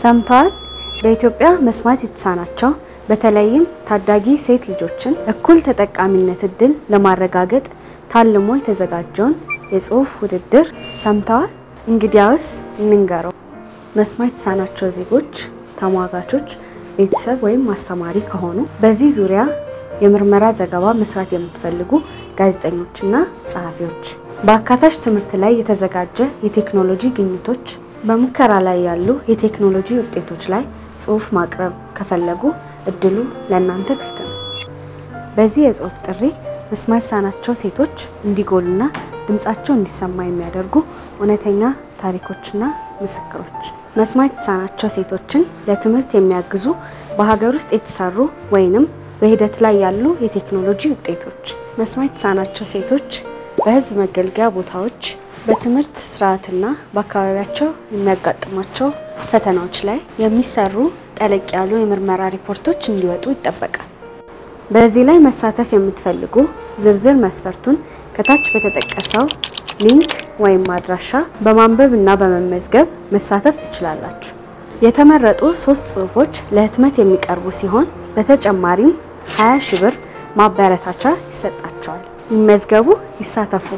ሰምተዋል? በኢትዮጵያ መስማት የተሳናቸው በተለይም ታዳጊ ሴት ልጆችን እኩል ተጠቃሚነት እድል ለማረጋገጥ ታልሞ የተዘጋጀውን የጽሑፍ ውድድር ሰምተዋል? እንግዲያውስ እንንገረው። መስማት የተሳናቸው ዜጎች፣ ተሟጋቾች፣ ቤተሰብ ወይም አስተማሪ ከሆኑ፣ በዚህ ዙሪያ የምርመራ ዘገባ መስራት የምትፈልጉ ጋዜጠኞችና ጸሐፊዎች፣ በአካታች ትምህርት ላይ የተዘጋጀ የቴክኖሎጂ ግኝቶች፣ በሙከራ ላይ ያሉ የቴክኖሎጂ ውጤቶች ላይ ጽሑፍ ማቅረብ ከፈለጉ እድሉ ለእናንተ ክፍት ነው። በዚህ የጽሑፍ ጥሪ መስማት የተሳናቸው ሴቶች እንዲጎሉና ድምጻቸው እንዲሰማ የሚያደርጉ እውነተኛ ታሪኮችና ምስክሮች፣ መስማት የተሳናቸው ሴቶችን ለትምህርት የሚያግዙ በሀገር ውስጥ የተሰሩ ወይንም በሂደት ላይ ያሉ የቴክኖሎጂ ውጤቶች፣ መስማት የተሳናቸው ሴቶች በሕዝብ መገልገያ ቦታዎች፣ በትምህርት ስርዓትና በአካባቢያቸው የሚያጋጥሟቸው ፈተናዎች ላይ የሚሰሩ ጠለቅ ያሉ የምርመራ ሪፖርቶች እንዲወጡ ይጠበቃል። በዚህ ላይ መሳተፍ የምትፈልጉ ዝርዝር መስፈርቱን ከታች በተጠቀሰው ሊንክ ወይም አድራሻ በማንበብ እና በመመዝገብ መሳተፍ ትችላላችሁ። የተመረጡ 3 ጽሑፎች ለህትመት የሚቀርቡ ሲሆን በተጨማሪም 20 ሺህ ብር ማበረታቻ ይሰጣቸዋል። ይመዝገቡ፣ ይሳተፉ።